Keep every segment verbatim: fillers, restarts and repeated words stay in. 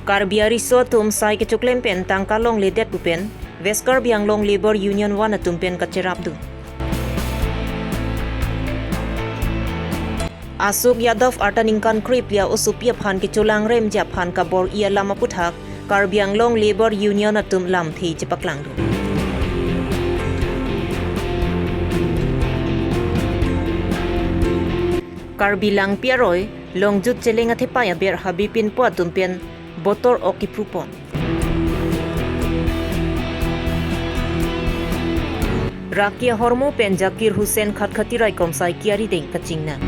Karbi ariso atum sai kechoklem pen tangka longledet pu pen West Karbi Anglong Labour Union One atum pen kacherapdun. Ashok Yadav arta ningkan krephli a-osopi aphan kecholangremji aphan kabor-i alam aputhak Karbi Anglong Labour Union atum lamthe chepaklangdun. Karbi Langpi aroi, longjut cheleng athepai aber Habipinpo atum pen botor ok kiphupon. Raki ahormu pen Zakir Hussain Khatkhati raikom sai ki-arideng kachingnang.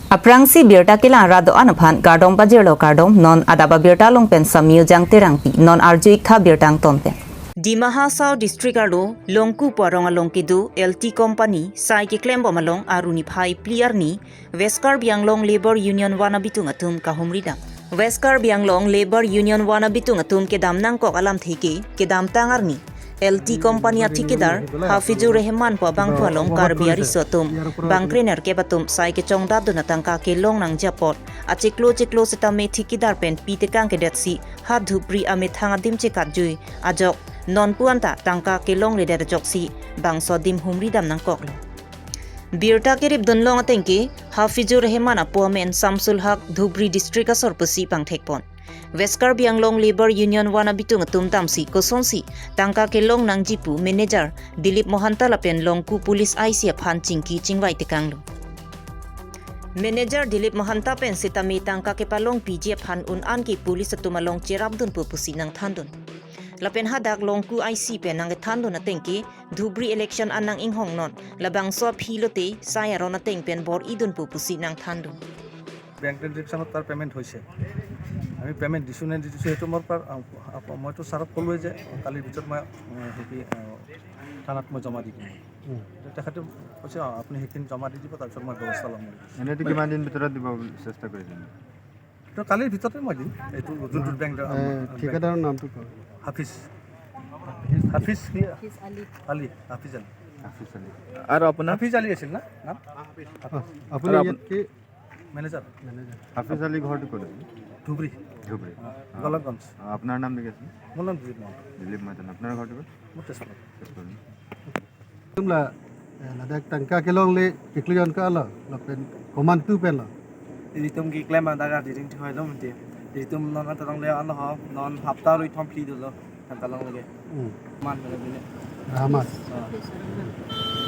Aphrangsi birta kelang rat do-an aphan kardom pajirlo, kardom. Non adap abirta along pen Samyu Jangterangpi, non arju-ik tha birta angton pen. Dima Hasao District arlo Longku pu arong along kedo L T Company sai keklembom along Aru niphai phli arni West Karbi Anglong Labour Union One abitung atum kahumridam. West Karbi Anglong Labour Union One abitung atum kedam nangkok alamthe ke, kedamtang arni L T Company athikidar Hafizur Rahman pu abangphu along Karbi ariso atum bangkre nerkep atum sai kechongdatdun atangka kelong nangji apot achiklo chiklo sitame thikidar pen pitekang kedetsi ha Dhubri amethang adim chekatjui ajok nonpu anta tangka kelongledet ajoksi bangso adim humridam nangkoklo. Birta keripdun long ateng ke Hafizur Rahman apo amen Samsul Haq, Dhubri District asor pusi pangthekpon. West Karbi Anglong Labour Union One abitung atum damsi kosonsi tangka kelong nangji pu manager Dilip Mohanta lapen Longku Police I C aphan chingki chingvai tekanglo. Manager Dilip Mohanta pen sitame tangka kepalongpiji aphan un-an ke police atum along cherapdunpo pusi nangthandun. Lapen hadak Longku I C pen nangkethandun ateng ke Dhubri election an nang-inghongnon, labangso aphi lote sai aron ateng pen bor-idunpo pusi nangthandun. Bank ট্ৰেনজেকশ্যনত তাৰ পে'মেণ্ট হৈছে। আমি পে'মেণ্ট দিছোঁ নে নিদিছোঁ সেইটো মোৰ পৰা, আ, আ, মইতো ছাৰক ক'লোৱেই যে কালিৰ ভিতৰত মই, আ, হেৰি, আ, থানাত মই জমা দি দিম। উম। তেখেতে কৈছে, "অ, আপুনি সেইখিনি জমা দি দিব, তাৰপিছত মই ব্যৱস্থা ল'ম।" এনেইতো কিমান দিন ভিতৰত দিব চেষ্টা কৰিছে? তো কালিৰ ভিতৰতে মই দিম। এইটো যোনটো বেংক, এ, বেংক। ঠিকাদাৰৰ নামটো কওক। হাফিজ। হাফিজ কি? হাফিজ আলী। আলী, হাফিজ আলী। হাফিজ আলী। আৰু আপোনাৰ? হাফিজ আলী আছিল না নাম? অ, আপুনি আৰু ইয়াত আপুনি? কি মেনেজাৰ। মেনেজাৰ। হাফিজ আলী ঘৰটো ক'ত আছে? ধুবুৰী। ধুবুৰী। অ, গোলাপগঞ্জ। অ, আপোনাৰ নাম লিখিছে? মোৰ নাম দিলীপ মহন্ত। দিলীপ মহন্ত। আপোনাৰ ঘৰটো ক'ত? মোৰ তেজপুৰ। Tezpur. Tumla, eh, ladak tangka kelongle kekleon ka lo, lapen komantu pen lo. Ilitum keklem anta ka diring thoi lo menti. Ilitum non anta longle ano ho, non hapta rui thom phli dolo, tangka longle. Hmm. Man mana bini. Hamas. Ah.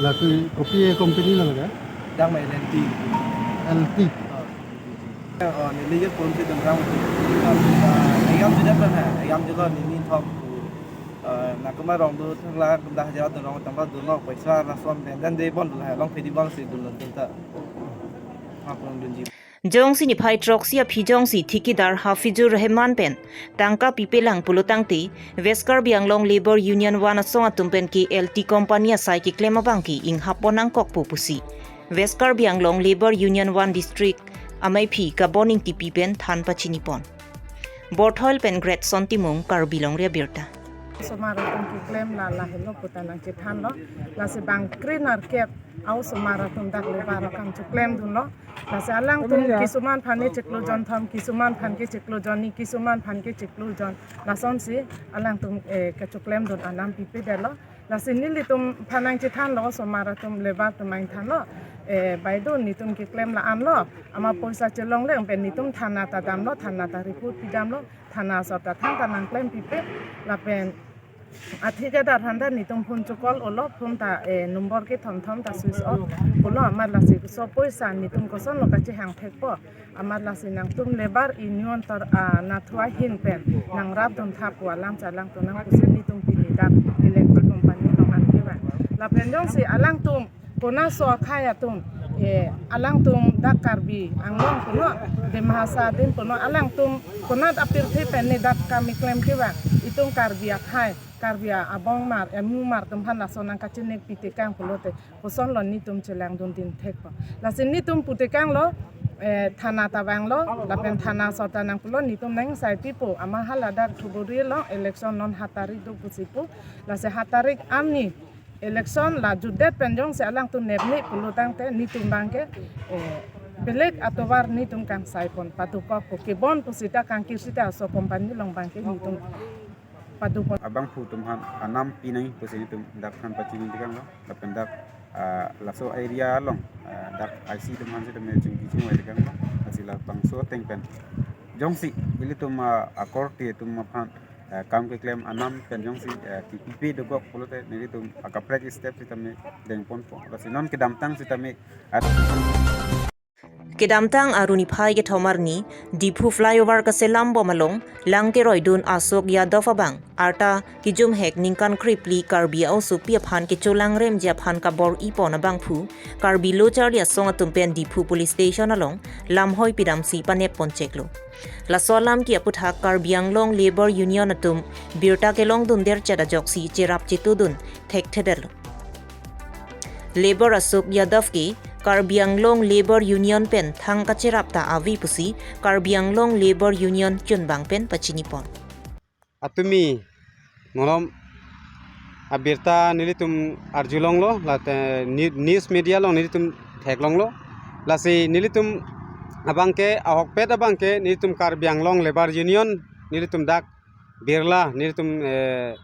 Laku kopi e company lo ka? Dang mai L T. L T. Ah. Oh, neli je phone si dun rang. Exam si dapat na, exam si lo neli thom. Eh, na kuma rong do thang la kum dah hajar do rong tangka do lo paisa lason pen dan de bon do la long pedi bang si do lo tenta. Ma pon dun ji. Jongsi niphai throksi aphi jongsi thikidar Hafizur Rahman pen tangka pipelang pulo tangte West Karbi Anglong Labour Union One asong atum pen ke L T Company asai keklem abang ke inghap pon nangkokpo pusi West Karbi Anglong Labour Union One District amaiphi Kabon Ingtipi pen than pachinipon. Borthoil pen Great Son Timung, Karbi Longri Abirta. Osomar atum keklem la lahelo puta nangchethanlo. Lasi bangkre nerkep a-osomar atum dak labour akam cheklemdunlo. Lasi alangtum kisuman aphan ke chiklo jon thom, kisuman aphan ke chiklo jon ni, kisuman aphan ke chiklo jon. Lasonsi alangtum, eh, kecheklemdun alam pipedetlo. Lasi nelitum aphan nangchethanlo, osomar atum labour atum nangthanlo. Eh, baideo netum keklem la-anlo. Amat poisa chelongle pen netum thana ta damlo, thana ta report pidamlo, thana asor ta thangta nangklempipe. Lapen athikadar aphan ta netum phone checall-olo, phone ta, eh, number ke thom thom ta switch off pulo, amat lasi so poisa netum kosonlo kachehang thekpo. Amat lasi nangtum labour union tor, ah, nathua ahin pen nangrapdun tha pu alam si alangtum nangpusi netum pini dak L T Company along an kevang. Lapen jongsi alangtum konatso akhei atum, eh, alangtum dak Karbi Anglong puno, Dima Hasao adim puno, alangtum konat apirthe pen ne dak kam keklem kevang, itum Karbi akhei, Karbi abongmar, emumar atum aphan lason nangkachinek pitekang pulote, kosonlo netum chelangdun ding thekpo. Lasi netum putekanglo, eh, thana ta vanglo, lapen thana asor ta nangpulo, netum nangsai pipo, amat hala dak Dhuburi along election non hat tarik do pusi pu, lasi hat tarik arni election la jutdet pen jongsi alangtum nepne pulo tangte netum abang ke, eh, Belek atovar netum kangsai pon padukok ko kebon pusita kangkir sita aso company along abangke netum padukok. Abangphu atum aphan anam pinang pusi netum dak aphan pachini tikang lo. Lapen dak, ah, laso area along, ah, dak I C atum aphan sitame chingki chingvai tikang lo. Lasi labangso ateng pen jongsi ilitum, ah, akorte atum aphan, ah, kam keklem anam pen jongsi, ah, kipipe dokok pulote nelitum akaprek step sitame dengponpo. Lasi non kedamtang sitame, ah, Kedamtang Arni phai kethom arni, Diphu flyover kaselam bom along, lang keroidun Ashok Yadav abang, arta kejumhek ningkan krephli Karbi aosompi aphan kecholangremji aphan kabor-i pon abangphu, Karbi Lo Charli Asong atum pen Diphu Police Station along, lamhoi pidamsi panep poncheklo. Laso alam ke aputhak Karbi Anglong Labour Union atum birta kelongdun derchet ajoksi cherap chetudun thekthedetlo. Labour Ashok Yadav ke Karbi Anglong Labour Union pen thang kacherap ta ave pusi Karbi Anglong Labour Union chunbang pen pachini pon. Atumi monom abirta nelitum arjulonglo, late ni-, news media along nelitum theklonglo. Lasi nelitum abangke ahokpet abangke nelitum Karbi Anglong Labour Union nelitum dak Birla nelitum, eh,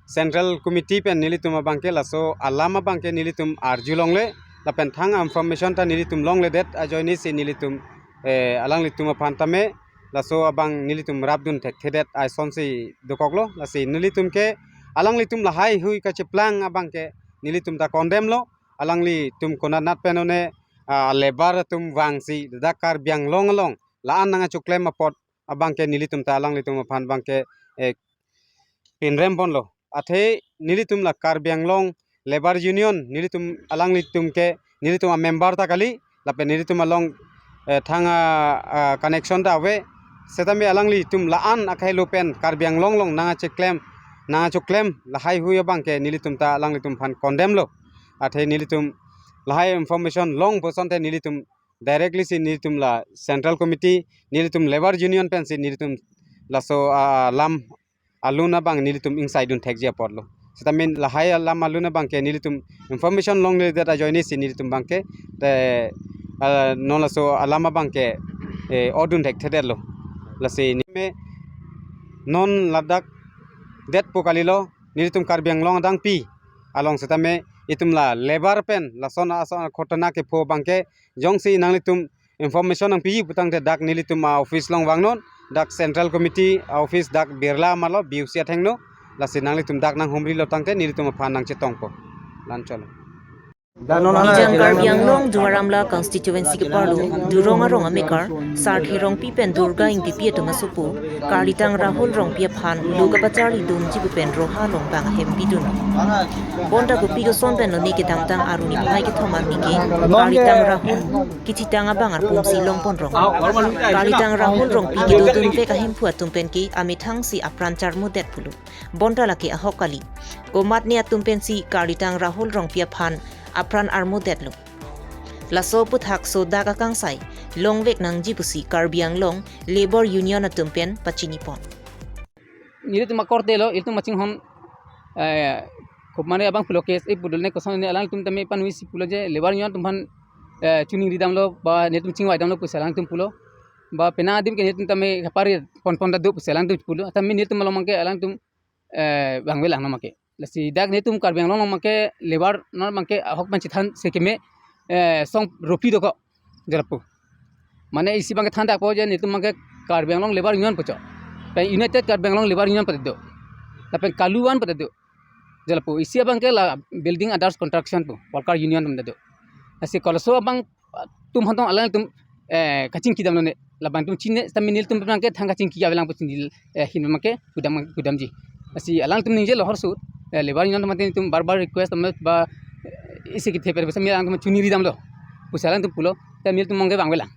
Central Committee pen nelitum abangke laso alam abangke nelitum arjulongle, lapen thang information ta nelitum longledet ajoinesi nelitum, eh, alanglitum aphan tame laso abang nelitum rapdun thekthedet asonsi dokoklo. Lasi nelitum ke alanglitum lahai hui kacheplang abangke nelitum ta condemn lo. Alanglitum konatnat pen one, ah, labour atum vangsi dak Karbi Anglong along la-an nangkachoklem apot abangke nelitum ta alanglitum aphan abangke, eh, pinrem ponlo. Athe nelitum la Karbi Anglong Labour Union nelitum alanglitum ke nelitum amember ta kali, lapen nelitum along, eh, thang a, a, connection ta ave. Setame alanglitum la-an akhai lo pen Karbi Anglong along nangkacheklem, nangkachoklem lahai hui abangke nelitum ta alanglitum aphan condemn lo. Athe nelitum lahai information long pusonte nelitum directly si nelitum la Central Committee, nelitum Labour Union pensi nelitum laso, ah, alam alun abang nelitum ingsaidun thekji apotlo. Setame lahai alam alun abangke nelitum information longledet ajoinesi nelitum abangke te, ah, non laso alam abangke, eh, odun thekthedetlo. Lasi neme non ladak detpo kalilo nelitum Karbi Anglong adangpi along setame itum la labour pen lason ason khotona kepho abangke jongsi nanglitum information nangpiji putangte dak nelitum a-office along vangnon, dak Central Committee a-office dak Birla malo B U C athengno, lasi nanglitum dak nanghumrilo tangte nelitum aphan nangchetongpo. Lancholo. Bijang Karbi Anglong Duar Amla constituency keparlo Durong arong amekar Sarthe Rongpi pen Durga Ingtipi atum asopo Karlitang Rahul Rongpi aphan lo kapacharlidunji pu pen roha along bang ahem pidun. Bonta kopi koson pen lone kedamtang Arni phai kethom arni ke Karlitang Rahul kithitang abang arpumsi longpon rong. Karlitang Rahul Rongpi kedodun vek ahemphu atum pen ke amethangsi apran charmudet pulo. Bonta lake ahok kali. Komatne atum pensi Karlitang Rahul Rongpi aphan apran armudetlo. Laso aputhak sodak akangsai longvek nangji pusi Karbi Anglong Labour Union atum pen pachini pon. Nelitum akorte lo, ilitum machinghon, eh, kop mane abang pulo case e pudul ne koson ne alangtum tame panvisi pulo je Labour Union atum aphan, eh, chuningri damlo ba nelitum chingvai damlo pusi alangtum pulo. Ba penang adim ke nelitum tame kapari ponpon ta do pusi alangtum pulo. Tame nelitum along abangke alangtum, eh, vangvelang non abangke. Lasi dak nelitum Karbi Anglong along abangke labour non abangke ahok pen chethan sekeme, eh, song rophi dokok jalapu. Mane isi abangke than dakpo je nelitum abangke Karbi Anglong Labour Union puchot. Pen United Karbi Anglong Labour Union pute do. Lapen Kalu One pute do. Jalapu isi abangke la Building Others Construction pu Worker Union atum do. Lasi koloso abang atum aphan tong alangtum, eh, kachingki damlo ne. Labang atum chinine setame nelitum abangke thang kachingki avelang pusi neli, eh, ahin abangke kudam kudamji. Lasi alangtum ningjelo horsut, eh, Labour Union atum bar bar request amat ba, eh, isi kitheper besa mi alangtum chuningri damlo pusi alangtum pulo, setame nelitum abangke vangvelang.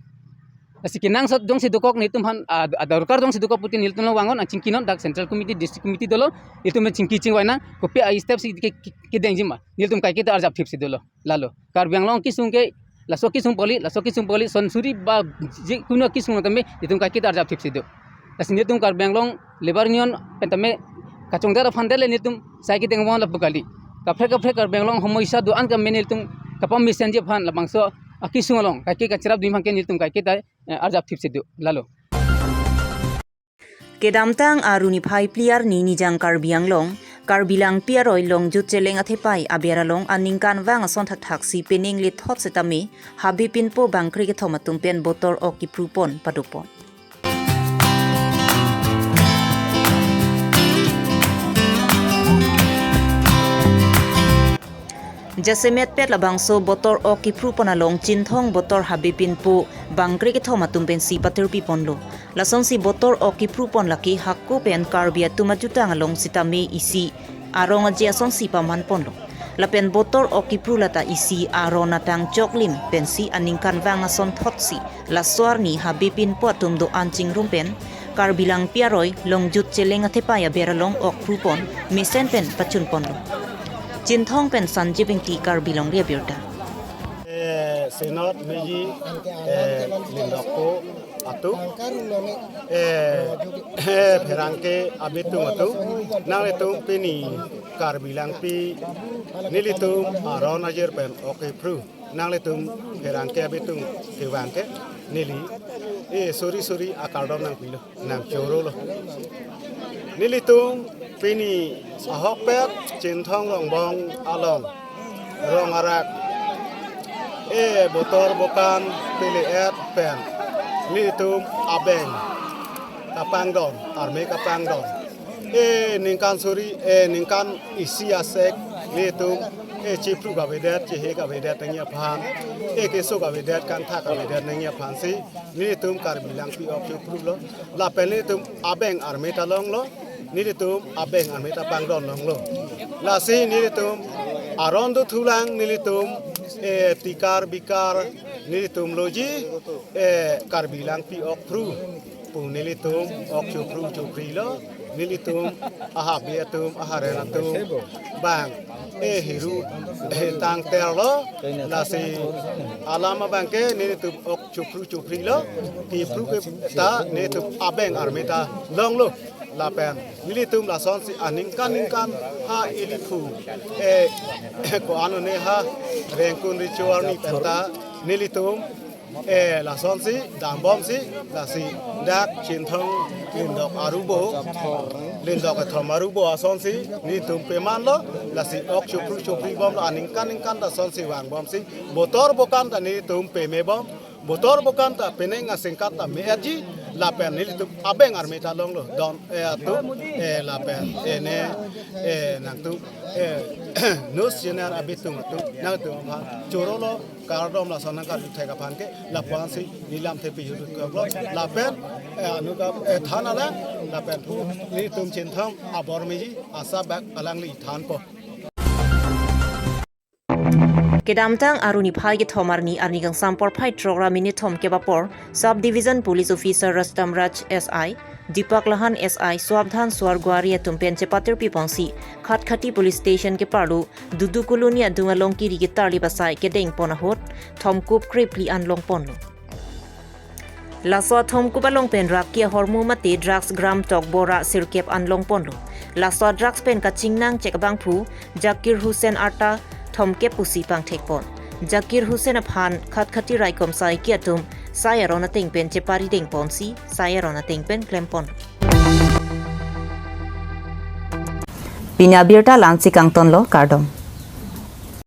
Lasi kenangsot jongsi dokok nelitum aphan, ah, ah, dorkar jongsi dokok putin nelitum along vangon, ah, chingkinon dak Central Committee, District Committee dolo, nelitum chingki chingvai nang, kopi a-step si ke, ke, kedengji ma, nelitum kaiketa arjap thipsi dolo. Lalo Karbi Anglong kesung ke, laso kesung poli, laso kesung poli, son suri ba jikunu kesung tame nelitum kaiketa arjap thipsi do. Lasi nelitum Karbi Anglong Labour Union pen tame kachongdar aphan dele nelitum sai kedeng vang lapu kali. Kaprek kaprek Karbi Anglong homosya do-an tame nelitum kapamesenji aphan labangso akesung along kaike kacherap dun abangke nelitum kaike ta, eh, arjap thip si do lalo. Kedamtang Arni phai phli arni Nijang Karbi Anglong, Karbi Langpi aroi Longjut Cheleng Athepai aber along aningkanvang ason thakthak si penang lethot setame Habe Pinpo bangkre kethom atum pen botor ok kipru pon padopon. Jasemet pet labangso botor ok kipru pon along Chinthong botor Habe Pinpo bangkre kethom atum pensi patirpi ponlo. Lasonsi botor ok kipru pon lake hako pen Karbi atum ajutang along sitame isi arong aje asonsi paman ponlo. Lapen botor ok kipru lata isi aron atang choklim pensi aningkanvang ason thotsi laso arni Habe Pinpo atum do-an chingrum pen Karbi Langpi aroi Longjut Cheleng Athepai aber along ok pru pon mesen pen pachun ponlo. Chinthong pen Sanjib Ingti, Karbi Longri Abirta. Eh, Senot meji, eh, lindokpo atum, eh, eh, pherangke abitung atum, nanglitum pini Karbi Langpi nelitum aron ajir pen ok kipru, nanglitum pherangke abitung kevang ke neli, eh, suri suri akardom nangpilo, nangchorolo. Nelitum pini ahokpet Chinthong Longbong along rong arak, eh, botor bokan pele-et pen nelitum abeng kapangdon, arme kapangdon. Eh, ningkan suri, eh, ningkan isi asek nelitum, eh, chipru kavedet, chehe kavedet nangji aphan, eh, keso kavedet, kangthak kavedet nangji aphansi nelitum Karbi Langpi ok choprulo. Lapen nelitum abeng arme ta longlo, nelitum abeng arme ta pangdon longlo. Lasi nelitum aron dothulang, nelitum, eh, tikar bikar nelitum loji, eh, Karbi Langpi ok pru pu nelitum ok chopru choprilo. Nelitum ahabi atum, aharen atum bang, eh, hiru, eh, tangterlo. Lasi alam abangke nelitum ok chopru choprilo. Kipru ke ta nelitum abeng arme ta longlo. Lapen nelitum lasonsi aningkan ningkan ha ili phu, eh, ko-an one ha Rengkun Recho arni pen ta nelitum, eh, lasonsi dambomsi, lasi dak Chinthong lindok arubo, lindok kethom arubo asonsi nelitum pemanlo. Lasi ok chopru chopribomlo, aningkan ningkan ta lasonsi vangbomsi, botor bokan ta nelitum pemebom. Botor bokan ta penang asingkat ta me-etji, lapen nelitum abeng arme ta longlo, don, eh, atum, eh, lapen, eh, ne, eh, nangtum, eh, news channel abitung atum, nangtum aphan chorolo, kardom lason nangkarjuthek aphan ke, lapuansi neli lamthe pejut koklo, lapen, eh, anukap, eh, than alang, lapen pu nelitum Chinthong abor meji, asap bak alangli thanpo. Kedamtang Arni phai kethom arni, arni kangsam porphai throk ra minit thomkep apor, Sub Division Police Officer Rustom Raj S I, Deepak Lahan S I, Swabdhan Swargwari atum pen chepatirpi ponsi, Khatkhati Police Station keparlo, Dudu Colony adung along kiri ketarlip asai kedeng pon ahut, thomkup krephli an long ponlo. Laso athomkup along pen raki ahormu mate drugs gram tokbo ra sirkep an long ponlo. Laso drugs pen kachingnang chek abangphu Zakir Hussain arta thomkep pusi pangthek pon. Zakir Hussain aphan Khatkhati raikom saiki atum sai aron ateng pen chepari deng ponsi sai aron ateng pen klem pon. Pini abirta la-ansi kangtonlo, kardom.